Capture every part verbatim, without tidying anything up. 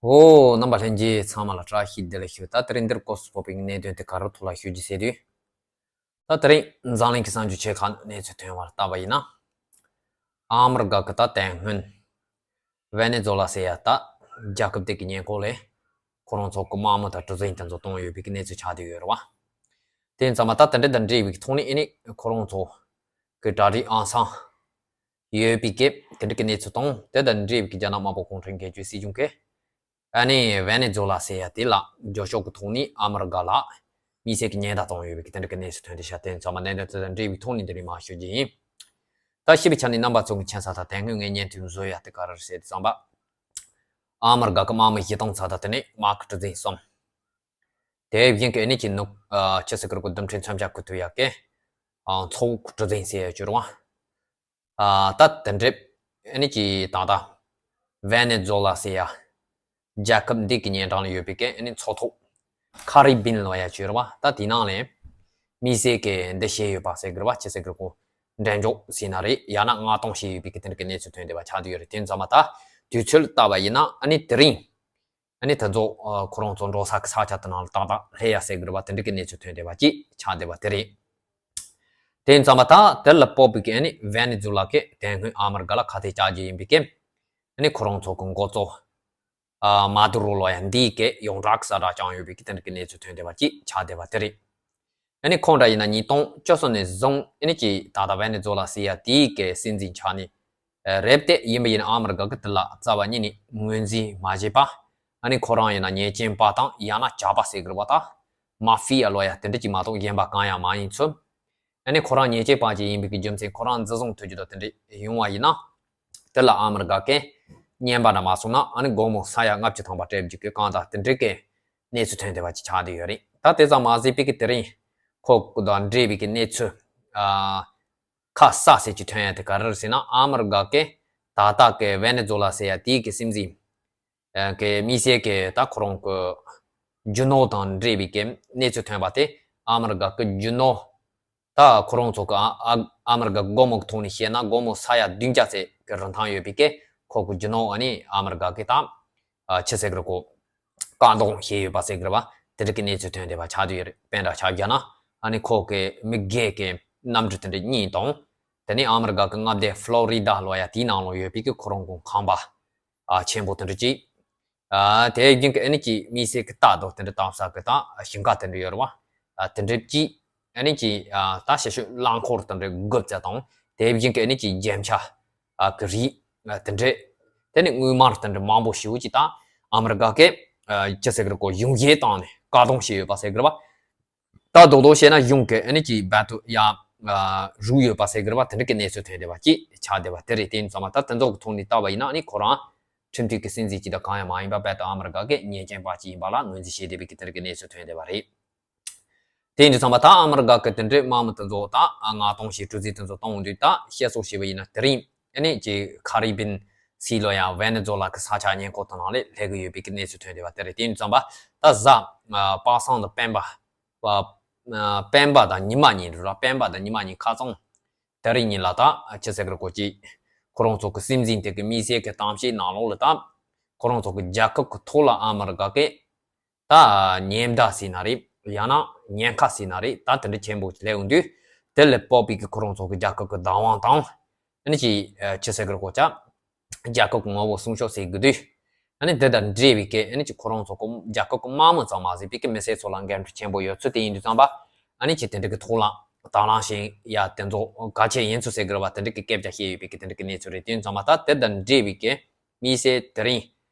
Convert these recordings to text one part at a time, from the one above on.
ཨོ། རྣམ་པ་ལྷན་རྒྱས་ཚང་མ་ལ་བཀྲ་ཤིས་བདེ་ལེགས་ཞུ། ད་དེ་རིང་འདིར་སྐོར་སུ་ཕོག་པའི་གནད་དོན་དེ་ག་རེ་ཐོག་ལ་ཞུ་རྒྱུ་ཟེར་དུས། ད་དེ་རིང་འཛམ་གླིང་གི་གསར་འགྱུར་ཆེ་ཁག་གནས་ཚུལ་ཐོན་པར་བལྟས་པ་ཡིན་ན། ཨ་མི་རི་ཀ་གི་ད་དེ་སྔོན་ཝེ་ནེ་ཛོ་ལ་ཟེར་ཡ་ད་རྒྱལ་ཁབ་དེ་གི་ཉེ་འཁོར་ལ་ཁོ་རང་ཚོ་གི་དམག་མི་དང་གྲུ་གཟིངས་དེ་ཚོ་གཏོང་ཡོད་པའི་གི་གནས་ཚུལ་ཆགས་བསྡད་ཡོད་རེད་བ། དེ་ཡིན་ཙང་མ་ད་དེ་འདྲ་དང་འབྲེལ་བའི་ཐོག་ནས་ཨེ་ནི་ཁོ་རང་ཚོ་གི་གྲ་སྒྲིག་ཨང་སང་ཡོད་པའི་སྐབས་དེ་འདྲ་གི་གནས་ཚུལ་དང་། དེ་དང་འབྲེལ་བའི་རྒྱ་ནག་དམར་པོ་གུང་ཁྲན་སྒེར་གཅོད་སྲིད་གཞུང་གིས་ཨ་ནི་ཝེ་ནེ་ཛོ་ལ་ཟེར་ཡ་དེ་ལ་རྒྱབ་སྐྱོར་གྱི་ཐོག་ནས་ཨ་མི་རི་ཀ་ལ་དམིགས་བསལ་གྱི་ཉེན་བརྡ་བཏང་ཡོད་པའི་དེ་འདྲ་གི་གནས་ཚུལ་ཐོན་ཏེ་ཤ། དེ་ཚང་མ་གནད་དོན་དེ་དང་འབྲེལ་བའི་ཐོག་ནས་འདི་རིང་མར་ཞུ་རྒྱུ་ཡིན། ད་ཞིབ་པའི་ཆ་ནས་རྣམ་པ་ཚོ་གི་མཁྱེན་ས་ད་དེ་སྔོན་ངས་བརྙན་ཐུང་བཟོ་ཡ་དེ་ག་རེ་རེད་ཟེར་དུས་ཙམ་པ། ཨ་མི་རི་ཀ་གི་དམག་མི་བཞི་བཏང་ཚར། ད་དེ་ནས་དམག་གི་གྲུ་གཟིངས་གསུམ། དེ་བཞིན་གྱི་ཨེ་ནི་ཅི་ནུབ་ཨ་ཆི་ཟེར་གི་རེད་གོ། རྡུལ་ཕྲན་མཚོན་ཆ་བཀོལ་ཐུབ་ཡག་གི་ཨ་མཚོ་འོག་གྲུ་གཟིངས་ཟེར་ཡ་ཅིག་ཡོད་རེད་བ། ཨ་ད་དེ་འདྲ་ཨེ་ནི་ཅི་ད་ལྟ་ཝེ་ནེ་ཛོ་ལ་ཟེར་ཡ་རྒྱལ་ཁབ་འདི་གི་ཉེ་འགྲམ་ལ་ཡོད་པའི་གི་ཨེ་ནི་མཚོ་ཐོག་ཁ་རི་བིན་ལབ་ཡ་ཅིག་ཡོད་རེད་བ། ད་དེ་ནང་ལ་དམིགས་བསལ་གྱི་འདི་བྱས་ཡོད་པ་ཟེར་གི་རེད་བ། ཆི་ཟེར་གི་རེད་གོ། འགྲེམས་འཇོག་ཟེར་ན་རེད། ཡང་ན་མངགས་གཏོང་བྱས་ཡོད་པའི་གི་དེ་འདྲ་གི་གནས་ཚུལ་ཐོན་བསྡད་པ་ཆགས་བསྡད་ཡོད་རེད། དེ་ཡིན་ཙང་མ་ད་དུས་ཚོད་བལྟས་པ་ཡིན་ན་ཨ་ནི་དེ་རིང་ཨ་ནི་དེ་ཚོ་ཨ་ཁོ་རང་ཚོ་འགྲོ་ས་གི་ས་ཆ་དེ་ནང་ལ་ཏག་ཏག་སླེབས་ཡ་ཟེར་གི་རེད་བ། དེ་འདྲ་གི་གནས་ཚུལ་ཐོན་བསྡད་པ་ཅིག་ཆགས་བསྡད་པ་དེ་རེད། དེ་ཡིན་ཙང་མ་ད་དེ་ལ་དཔག་པའི་གི་ཨ་ནི་ཝེ་ནེ་ཛུ་ལ་གིས་དེ་སྔོན་ཨ་མི་རི་ཀ་ལ་ཁ་གཏད་བཅག་རྒྱུ་ཡིན་པའི་གི་ཨ་ནི་ཁོ་རང་ཚོ་གི་འགོ་གཙོ་ཨ་མ་དུ་རོ་ལབ་ཡ་འདི་གིས་ཡོངས་གྲགས་གསལ་བསྒྲགས་བསྐྱངས་ཡོད་པའི་གི་དེ་འདྲ་གི་གནས་ཚུལ་ཐོན་བསྡད་པ་ཅིག་ཆགས་བསྡད་པ་དེ་རེད། ཨ་ནི་ཁོང་འདྲ་ཡིན་ན་ཉིས་སྟོང་བཅུ་གསུམ་ནས་བཟུང་ཨ་ནི་ཅིག་ད་ལྟ་ཝེ་ནེ་ཛུ་ལ་ཟེར་ཡ་དེའི་གི་སྲིད་འཛིན་ཆགས་ནས་ཨ་རེད་དེ། ཡིན་པ་ཡིན་ན་ཨ་མི་རི་ཀ་གི་དེ་ལ་རྩ་བ་ཉིད་ནས་ངོས་འཛིན་མ་བྱས་པ། ཨ་ནི་ཁོ་རང་ཡིན་ན་ཉེས་ཅན་པ་དང་ཡང་ན་ཇག་པ་ཟེར་གི་རེད་བ། ད་མ་ཧྥི་ཡ་ལབ་ཡ་དེ་འདྲ་ཅིག་མ་གཏོགས་གཞན་པ་གང་ཡང་མ་ཡིན་ཚུལ། ཨ་ནི་ཁོ་རང་ཉེས་ཅན་པ་ཅིག་ཡིན་པའི་གི་རྒྱུ་མཚན་ཁོ་རང་འཛིན་བཟུང་ཐུབ་རྒྱུ་དང་དེ་འདྲ་ཡོང་བ་ཡིན་ན། དེ་ལ་ཨ་མི་རི་ཀ་གིས་བརྙས་པ་འདྲ་མ་སོང་ན་ཨ་ནི་སྒོར་མོ་ས་ཡ་ལྔ་བཅུ་ཐམ་པ་སྤྲད་རྒྱུ་གི་གང་ལྟར་དེ་འདྲའི་གི་གནས་ཚུལ་ཐོན་བསྡད་པ་ཅིག་ཆགས་བསྡད་ཡོད་རེད། ད་དེ་ཙམ་མ་ཟད་པའི་གི་དེ་རིང་ཁོ་དང་འབྲེལ་བའི་གི་གནས་ཚུལ་ཨ་ཁ་གསལ་ཟེར་གྱི་ཐོན་ཡ་དེ་ག་རེ་རེད་ཟེར་ན། ཨ་མི་རི་ཀ་གིས་ད་ལྟ་གི་ཝེ་ནེ་ཛུ་ལ་ཟེར་ཡ་དེའི་གི་སྲིད་འཛིན་ཨ་གི་དམིགས་བསལ་གྱི་ད་ཁོ་རང་གི་རྒྱུ་ནོར་དང་འབྲེལ་བའི་གི་གནས་ཚུལ་ཐོན་པ་དེ་ཨ་མི་རི་ཀ་གི་རྒྱུ་ནོར་ད་ཁོ་རང་ཚོ་གི་ཨ་ཨ་ཨ་མི་རི་ཀ་སྒོར་མོ་གི་ཐོག་ནས་བཤད་ན་སྒོར་མོ་ས་ཡ་བདུན་བརྒྱ་ཙམ་གི་རིན་ཐང་ཡོད་པའི་གི་ཁོ་གི་རྒྱུ་ནོར་ཨ་ནི་ཨ་མི་རི་ཀ་གིས་ད་ཨ་ཆི་ཟེར་གི་རེད་གོ། བཀག་སྡོམ་བྱས་ཡོད་པ་ཟེར་གི་རེད་བ། དེ་འདྲ་གི་གནས་ཚུལ་ཐོན་བསྡད་པ་ཆགས་བསྡད་ཡོད་རེད། དཔེ་འདྲ་ཆ་བཞག་ན་ཨ་ནི་ཁོ་གི་མི་སྒེར་གི་གནམ་གྲུ་དེ་འདྲ་གཉིས་དང་། དེ་ནས་ཨ་མི་རི་ཀ་གི་མངའ་སྡེ་ཧྥ་ལོ་རི་ཌ་ལབ་ཡ་དེའི་ནང་ལ་ཡོད་པའི་གི་ཁོ་རང་གི་ཁང་པ་ཨ་ཆེན་པོ་དེ་འདྲ་ཅིག་ཨ་དེ་བཞིན་གི་ཨ་ནི་ཅིག་དམིགས་བསལ་གི་རྟ་དང་དེ་འདྲ་བཏང་ས་གི་ད་ཞིང་ཁ་དེ་འདྲ་ཡོད་རེད་བ། ཨ་དེ་འདྲ་ཅིག་ཨ་ནི་ཅིག་ཨ་ད་ཞབས་ཞུ་རླངས་འཁོར་དེ་འདྲ་དགུ་བརྩེགས་དང་། དེ་བཞིན་གི་ཨ་ནི་ཅིག་རྒྱན་ཆ་ཨ་གི་རིགས་ཨ་དེ་འདྲ། དེ་ནི་དངུལ་སྨར་དེ་འདྲ་མང་པོ་ཞེ་པོ་ཅིག་ད་ཨ་མི་རི་ཀ་གི་ཨ་ཅི་ཟེར་གི་རེད་གོ། གཞུང་བཞེས་བཏང་ནས་བཀག་སྡོམ་བྱས་ཡོད་པ་ཟེར་གི་རེད་བ། ད་རྡོག་རྡོག་བཤད་ན་གཞུང་གི་ཨ་ནི་ཅིག་རྦད་དེ་ཡ་ཨ་རུལ་ཡོད་པ་ཟེར་གི་རེད་བ། དེ་འདྲ་གི་གནས་ཚུལ་ཐོན་བསྡད་པ་ཅིག་ཆགས་བསྡད་པ་དེ་རེད། དེ་ཡིན་ཙང་མ་ད་དེ་ཚོ་གི་ཐོག་ནས་བལྟས་པ་ཡིན་ན་ཨ་ནི་ཁོ་རང་ཁྲིམས་མཐུན་གྱི་སྲིད་འཛིན་ཅིག་དང་གང་ཡང་མ་ཡིན་པ། རྦད་དེ་ཨ་མི་རི་ཀ་གི་ཉེས་ཅན་པ་ཅིག་ཡིན་པ་ལ་ངོས་འཛིན་བྱས་བསྡད་པའི་གི་དེ་འདྲ་གི་གནས་ཚུལ་ཐོན་བསྡད་པ་རེད། དེ་ཡིན་དུས་ཙམ་པ་ད་ཨ་མི་རི་ཀ་གི་དེ་འདྲའི་དམག་མི་དེ་ཚོ་ད་མངགས་གཏོང་བྱས་གྲུ་གཟིངས་དེ་ཚོ་གཏོང་དུས་ད་བཤད་སྲོལ་བྱས་པ་ཡིན་ན་དེ་རིང་ཨ་ནི་ཅིག་ཁ་རི་བིན་སི་ལབ་ཡ་ཝེ་ནེ་ཛོ་ལ་གི་ས་ཆ་ཉེ་འཁོར་དེ་ནང་ལ་སླེབས་ཀྱི་ཡོད་པའི་གི་གནས་ཚུལ་ཐོན་བསྡད་པ་དེ་རེད། དེ་ཡིན་དུས་ཙམ་པ་ད་གཟའ་པ་སངས་དང་སྤེན་པ་སྤེན་པ་དང་ཉི་མ་གཉིས་རེད་ར། སྤེན་པ་དང་ཉི་མ་གཉིས་ཁ་སང་དེ་རིང་གཉིས་ལ་ད་ཅི་ཟེར་གི་རེད་གོ། ཅིག་ཁོ་རང་ཚོ་གི་སྲིད་འཛིན་དེ་གི་དམིགས་བསལ་གི་གཏམ་བཤད་ནང་ལོགས་ལ་ད་ཁོ་རང་ཚོ་གི་རྒྱལ་ཁབ་གི་ཐོག་ལ་ཨ་མི་རི་ཀ་གི་ད་ཉེན་བརྡ་ཟེར་ན་རེད། ཡང་ན་ཉེན་ཁ་ཟེར་ན་རེད། ད་དེ་འདྲ་ཆེན་པོ་ཅིག་སླེབས་ཡོང་དུས་དེ་ལ་དཔག་པའི་གི་ཁོ་རང་ཚོ་གི་རྒྱལ་ཁབ་གི་བདག་དབང་དང་ཨ་ནི་ཅིག་ཅི་ཟེར་གི་རེད་གོ། ཅག་རྒྱལ་ཁབ་ཀྱི་ངོ་བོ་སྲུང་སྐྱོབ་བྱེད་དགོས་དུས། ཨ་ནི་དེ་དང་འབྲེལ་བའི་གི་ཨ་ནི་ཅིག་ཁོ་རང་ཚོ་གི་རྒྱལ་ཁབ་ཀྱི་དམག་མི་ཙམ་མ་ཟད་པའི་གི་མི་སེར་ཚོ་ལ་འགན་འཁྲི་ཆེན་པོ་ཡོད་ཚུལ་དེ་ཡིན་དུས་ཙམ་པ། ཨ་ནི་ཅིག་དེ་འདྲ་གི་ཐོག་ལ་དང་བླངས་བྱེད་ཡ་དེ་ཚོ་གལ་ཆེ་ཡིན་ཚུལ་ཟེར་གི་རེད་བ། དེ་འདྲ་གི་སྐད་ཆ་བཤད་ཡོད་པའི་གི་དེ་འདྲ་གི་གནས་ཚུལ་རེད། དེ་ཡིན་ཙམ་པ་ད་དེ་དང་འབྲེལ་བའི་གི་དམིགས་བསལ་དེ་རིང་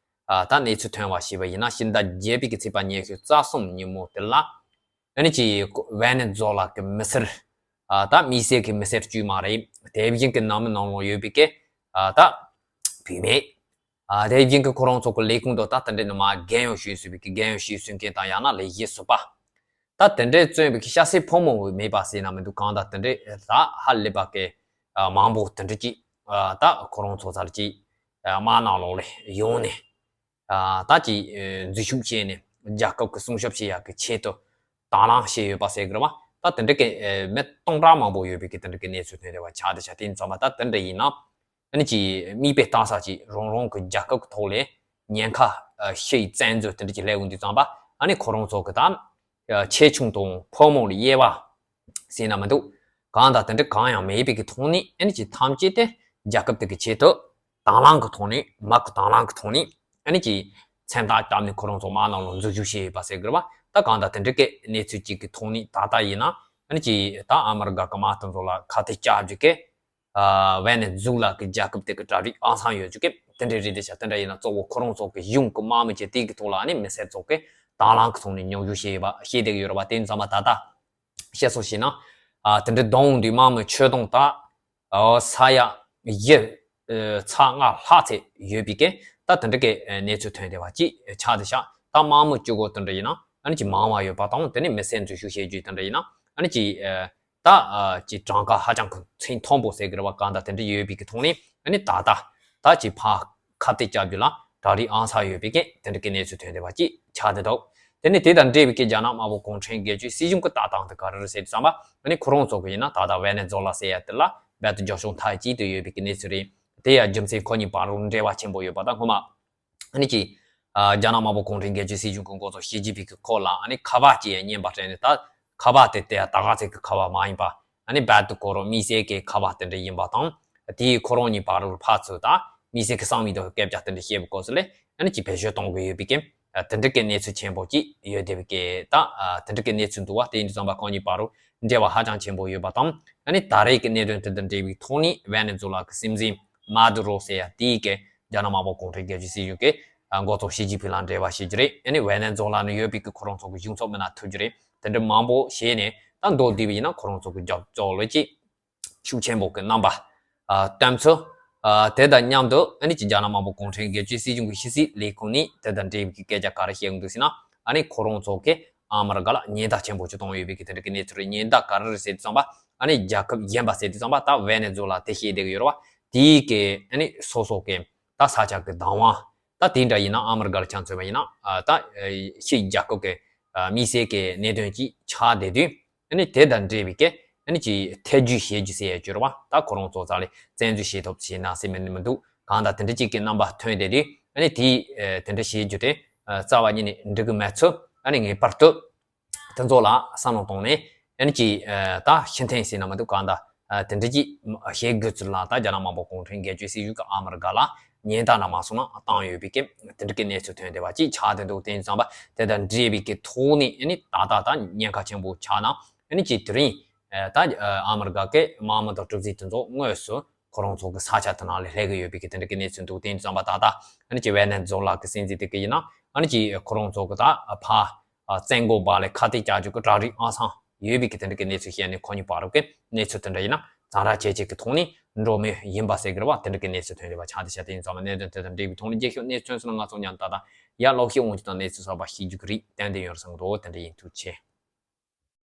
ཨ་ད་གནས་ཚུལ་ཐོན་པ་ཞིག་ཡིན་ན་ཕྱི་ཟླ་བརྒྱད་པའི་གི་ཚེས་པ་ཉི་ཤུ་རྩ་གསུམ་ཉིན་མོ་དེ་ལ། ཨ་ནི་ཅིག་ཝེ་ནེ་ཛོ་ལ་གི་མི་སེར། ཨ་ད་དམིགས་བསལ་གི་མི་སེར་དཀྱུས་མ་རེད། དེ་བཞིན་གི་ནང་མི་ནང་ལོགས་ཡོད་པའི་གི་ཨ་ད་བུད་མེད། ཨ་དེ་བཞིན་གི་ཁོ་རང་ཚོ་གི་ལས་ཁུངས་དང་ད་དེ་འདྲའི་ནང་མ་རྒན་ཡོལ་ཞུས་ཟིན་པའི་གི་རྒན་ཡོལ་ཞུས་ཟིན་མཁན་དང་ཡང་ན་ལས་བྱེད་ཟུར་པ། ད་དེ་འདྲའི་བཙོན་པའི་གི་སྐྱ་སེར་ཕོ་མོ་མེད་པ་ཟེར་ན་མི་འདུག། གང་ལྟར་དེ་འདྲའི་ད་ཧ་ལས་པ་གི་ཨ་མང་པོ་དེ་འདྲ་ཅིག་ཨ་ད་ཁོ་རང་ཚོ་ཚར་ཅིག་ཨ་དམག་ནང་ལོགས་ལ་ཡོང་ནས། ཨ་ད་ཅིག་ཨ་འཛུལ་ཞུགས་བྱས་ནས་རྒྱལ་ཁབ་ཀྱི་སྲུང་སྐྱོབ་བྱེད་ཡག་གི་ཆེད་དུ་དང་བླངས་བྱས་ཡོད་པ་ཟེར་གི་རེད་བ། ད་དེ་འདྲ་གི་ཨ་མི་སྟོང་ཕྲག་མང་པོ་ཡོད་པའི་གི་དེ་འདྲ་གི་གནས་ཚུལ་ཐོན་རེད་བ། ཆགས་དེ་ཆགས་དེ་ཡིན་ཙང་མ་ད་དེ་འདྲ་ཡིན་ན་ཨ་ནི་ཅིག་མིག་དཔེ་ལྟ་ས་ཅིག་རང་རང་གི་རྒྱལ་ཁབ་ཀྱི་ཐོག་ལ་ཉེན་ཁ་ ཕྱི་ཡི་བཙན་འཛུལ་དེ་འདྲ་ཅིག་སླེབས་ཡོང་དུས་ཙམ་པ་ཨ་ནི་ཁོ་རང་ཚོ་གི་ད་ཆེ་ཆུང་དང་ཕོ་མོ་ལ་དབྱེ་བ་ཟེར་ན་མི་འདུག་གང་དང་དེ་འདྲ་གང་ཡང་མེད་པའི་གི་ཐོག་ནས་ཨ་ནི་ཅིག་ཐམས་ཅད་དེ་རྒྱལ་ཁབ་དེ་གི་ཆེད་དུ་དང་བླངས་ཀྱི་ཐོག་ནས་མི་གི་དང་བླངས་ཀྱི་ཐོག་ནས་ཨ་ནི་ཅིག་མཚན་རྟགས་བཏབ་ནས་ཁོ་རང་ཚོ་དམག་ནང་ལ་འཛུལ་ཞུགས་བྱས་ཡོད་པ་ཟེར་དགོས་རེད་བ། ད་གང་དང་དེ་འདྲ་གི་གནས་ཚུལ་ཅིག་གི་ཐོག་ནས་ད་ལྟ་ཡིན་ན་ཨ་ནི་ཅིག་ད་ཨ་མི་རི་ཀ་གི་དམག་དེ་ཚོ་ལ་ཁ་གཏད་བཅག་རྒྱུ་གི་ཝེ་ནེ་ཛུ་ལ་གི་རྒྱལ་ཁབ་དེ་གི་གྲ་སྒྲིག་ཨང་སང་ཡོད་རྒྱུ་གི་དེ་འདྲའི་རེད། དེ་ཆ་དེ་འདྲ་ཡིན་ན་གཙོ་བོ་ཁོ་རང་ཚོ་གི་གཞུང་གི་དམག་མི་བཅས་དེ་གི་ཐོག་ལ་ཨ་ནི་མི་སེར་ཚོ་གི་དང་བླངས་ཀྱི་ཐོག་ནས་མཉམ་ཞུགས་བྱས་ཡོད་པ་བཤད་བསྡད་ཀྱི་ཡོད་རེད་བ། དེ་ཡིན་ཙང་མ་ད་ལྟ་བཤད་སོང་ཞེ་ན། ཨ་དེ་འདྲའི་གདོང་འདི་དམག་མི་ཆོད་གདོང་ད་ཨོ་ས་ཡ་བཞི་ཨ་ཚེག་ལྔ་ལྷག་ཙམ་ཡོད་པའི་གི་ད་དེ་འདྲ་གི་གནས་ཚུལ་ཐོན་བསྡད་པ་ཅིག་ཆགས་བསྡད་ཤག་ད་དམག་མི་གཅིག་པོ་དེ་འདྲ་ཡིན་ན་ཨ་ནི་ཅིག་མང་བ་ཡོད་པ་དང་དེ་ནས་མི་སེར་འཛུལ་ཞུགས་བྱེད་རྒྱུ་དེ་འདྲ་ཡིན་ན་ཨ་ནི་ཅིག་ཨ་ད་ཨ་ཅིག་གྲངས་ཀ་ཧ་ཅང་གི་ཚད་མཐོན་པོ་ཟེར་གི་རེད་བ། གང་ལྟར་དེ་འདྲ་ཡོད་པའི་གི་ཐོག་ནས་ཨ་ནི་ད་ལྟ་ད་ཅིག་ཕར་ཁ་གཏད་བཅག་རྒྱུ་ལ་གྲ་སྒྲིག་ཨང་སང་ཡོད་པའི་གི་དེ་འདྲ་གི་གནས་ཚུལ་ཐོན་བསྡད་པ་ཅིག་ཆགས་བསྡད་འདུག་དེ་ནས་དེ་དང་འབྲེལ་བའི་གི་རྒྱ་ནག་དམར་པོ་གུང་ཁྲན་སྒེར་གཅོད་སྲིད་གཞུང་གི་ལྟ་སྟངས་དེ་ག་རེ་རེད་ཟེར་དུས་ཙམ་པ་ཨ་ནི་ཁོ་རང་ཚོ་གི་ཡིན་ན་ད་ལྟ་ཝེ་ནེ་ཛོ་ལ་ཟེར་ཡ་དེ་ལ་རྦད་དེ་རྒྱབ་ལྗོངས་མཐའ་གཅིག་ཏུ་ཡོད་པའི་གི་གནས་ཚུལ་རེད། དེ་ཡང་རྒྱུ་མཚན་ཁོ་གཉིས་བར་རུ་འབྲེལ་བ་ཆེན་པོ་ཡོད་པ་དང་སྔོན་མ་ཨ་ནི་ཅིག་ཨ་རྒྱ་ནག་དམར་པོ་གུང་ཁྲན་སྒེར་གཅོད་སྲིད་གཞུང་གི་འགོ་གཙོ་ཞི་ཅིན་ཕིང་གི་ཁོག་ལ་ཨ་ནི་ཁ་པར་ཅིག་ཡང་རྔན་པ་སྤྲད་ནས་ད་ཁ་པར་དེ་དེ་ད་ག་ཚོད་ཀྱི་ཁ་པར་མ་ཡིན་པ་ཨ་ནི་རྦད་དེ་ཁོ་རང་དམིགས་བསལ་གྱི་ཁ་པར་དེ་འདྲ་ཡིན་པ་དང་དེའི་ཁོ་རང་གཉིས་བར་རུ་ཕར་ཚུར་ད་དམིགས་བསལ་གྱི་གསང་མི་དང་སྐད་ཆ་དེ་འདྲ་བཤད་པའི་སྐབས་སུ་ལས་ཨ་ནི་ཅིག་བེད་སྤྱོད་གཏོང་གི་ཡོད་པའི་གི་དེ་འདྲ་གི་གནས་ཚུལ་ཆེན་པོ་ཅིག་ཡོད་བསྡད་པའི་གི་ད་དེ་འདྲ་གི་གནས་ཚུལ་འདུག་བ། དེ་ཡིན་དུས་ཙམ་པ་ཁོ་གཉིས་བར་རུ་འབྲེལ་བ་ཧ་ཅང་ཆེན་པོ་ཡོད་པ་དང་ཨ་ནི་ད་རེས་ཀྱི་གནད་དོན་དེ་དང་འབྲེལ་བའི་ཐོག་ནས་ཝེ་ནེ་ཛོ་ལ་གི་སྲིད་འཛིན་མ་དུ་རོ་ཟེར་ཡ་དེའི་གི་རྒྱ་ནག་དམར་པོ་གུང་ཁྲན་སྒེར་གཅོད་སྲིད་གཞུང་གི་འགོ་གཙོ་ཞི་ཅིན་ཕིང་ལ་འབྲེལ་བ་བྱེད་རྒྱུ་རེད། ཨ་ནི་ཝེ་ནེ་ཛོ་ལ་ནང་ཡོད་པའི་གི་ཁོ་རང་ཚོ་གི་གཞུང་ཚབ་མི་སྣ་ཐུག་རྒྱུ་རེད། དེ་འདྲ་མང་པོ་བྱས་ནས་ད་མདོར་བསྡུས་པ་ཡིན་ན་ཁོ་རང་ཚོ་གི་རྒྱབ་ཕྱོགས་ལ་ཅིག་ཤུགས་ཆེན་པོ་གི་རྣམ་པ་ཨ་སྟོན་ཚུལ། ཨ་དེ་དང་མཉམ་དུ་ཨ་ནི་ཅིག་རྒྱ་ནག་དམར་པོ་གུང་ཁྲན་སྒེར་གཅོད་སྲིད་གཞུང་གི་ཕྱི་སྲིད་ལས་ཁུངས་ནས་དེ་དང་འབྲེལ་བའི་གི་སྐད་ཆ་ག་རེ་བཤད་ཡོང་འདུག་ཟེར་ན་ཨ་ནི་ཁོ་རང་ཚོ་གི་ཨ་མི་རི་ཀ་ལ་ཉེན་བརྡ་ཆེན་པོ་ཅིག་བཏང་ཡོད་པའི་གི་དེ་འདྲ་གི་གནས་ཚུལ་རེད། ཉེན་བརྡ་ག་རེ་རེད་ཟེར་དུས་ཙམ་པ་ཨ་ནི་རྒྱལ་ཁབ་གཞན་པ་ཟེར་དུས་ཙམ་པ་ད་ཝེ་ནེ་ཛོ་ལ་དེ་བཤད་བསྡད་ཀྱི་ཡོད་རེད་བ། དེའི་གི་ཨ་ནི་སོ་སོ་གི་ད་ས་ཆ་གི་བདག་དབང་ད་དེ་འདྲ་ཡིན་ན་ཨ་མི་རི་ཀ་ལ་ཆ་མཚོན་པ་ཡིན་ན་ཨ་ད་ཕྱི་རྒྱལ་ཁབ་ཀྱི་ཨ་དམིགས་བསལ་གྱི་གནད་དོན་ཅིག་ཆགས་བསྡད་དུས་ཨ་ནི་དེ་དང་འབྲེལ་བའི་གི་ཨ་ནི་ཅིག་ཐེ་ཇུས་བྱེད་རྒྱུ་ཟེར་ཡ་ཅིག་ཡོད་རེད་བ། ད་ཁོ་རང་ཚོ་རྩ་ལས་བཙན་འཛུལ་བྱེད་ཐུབ་བྱེད་ན་ཟེར་མི་ནི་མི་འདུག་གང་ལྟར་དེ་འདྲ་ཅིག་གི་རྣམ་པ་ཐོན་བསྡད་དུས་ཨ་ནི་དེ་དེ་འདྲ་བྱེད་རྒྱུ་དེ་རྩ་བ་ཉིད་ནས་འགྲིག་གི་མེད་ཚུལ་ཨ་ནི་ངེས་པར་དུ། དེ་ཚོ་ལ་བསམ་བློ་གཏོང་ནས་ཨ་ནི་ཅིག་ཨ་ད་ཕྱི་འཐེན་ཟེར་ན་མི་འདུག་གང་ལྟར་ཨ་དེ་འདྲ་ཅིག་བྱེད་དགོས་ཚུལ་ལ་ད་རྒྱ་ནག་དམར་པོ་གུང་ཁྲན་སྒེར་གཅོད་སྲིད་གཞུང་གི་ཨ་མི་རི་ཀ་ལ་ཉེན་བརྡ་ན་མ་སོང་ན་བཏང་ཡོད་པའི་གི་དེ་འདྲ་གི་གནས་ཚུལ་ཐོན་བསྡད་པ་ཅིག་ཆགས་བསྡད་འདུག་དེ་ཡིན་ཙང་པ་དེ་དང་འབྲེལ་བའི་གི་ཐོག་ནས་ཨ་ནི་ད་ལྟ་ད་ཉེན་ཁ་ཆེན་པོ་ཆགས་ན་ཨ་ནི་ཅིག་དེ་རིང་ཨ་ད་ཨ་མི་རི་ཀ་གི་དམག་མི་དང་གྲུ་གཟིངས་དེ་ཚོ་དངོས་སུ་ཁོ་རང་ཚོ་གི་ས་ཆ་དེ་ནང་ལ་སླེབས་ཀྱི་ཡོད་པའི་གི་དེ་འདྲ་གི་གནས་ཚུལ་འདུག་དེ་ཡིན་ཙང་པ་ད་ལྟ་ཨ་ནི་ཅིག་ཝེ་ནེ་ཛོ་ལ་གི་སྲིད་འཛིན་དེ་གི་ཡིན་ན་ཨ་ནི་ཅིག་ཁོ་རང་ཚོ་གི་ད་ཕ་བཙན་རྒོལ་བ་ལས་ཁ་གཏད་བཅག་རྒྱུ་གི་གྲ་སྒྲིག་ཨང་སང་ཡོད་པའི་གི་དེ་འདྲ་གི་གནས་ཚུལ་བཤད་ནས་ཁོ་གཉིས་བར་རུ་གི་གནས་ཚུལ་དེ་འདྲ་ཡིན་ན་ཛ་དྲག་ཇེ་ཆེ་གི་ཐོག་ནས་འགྲོ་མུས་ཡིན་པ་ཟེར་གི་རེད་བ། དེ་འདྲ་གི་གནས་ཚུལ་ཐོན་ཡོད་པ་ཆགས་བསྡད་ཤག་དེ་ཡིན་ཙང་མ་གནད་དོན་དེ་དང་འབྲེལ་བའི་ཐོག་ནས་རྒྱལ་ཤོག་གནས་ཚུལ་སོགས་ལ་ང་ཚོ་མཉམ་དུ་ད་ལྟ་ཡར་ཀློག་ཤེས་འོང་རྒྱུ་དང་གནས་ཚུལ་གསར་པ་ཤེས་རྒྱུ་གི་རིགས་ཏན་ཏན་ཡོང་བསམ་གི་འདུག་དེ་འདྲ་ཡིན། ཐུགས་རྗེ་ཆེ།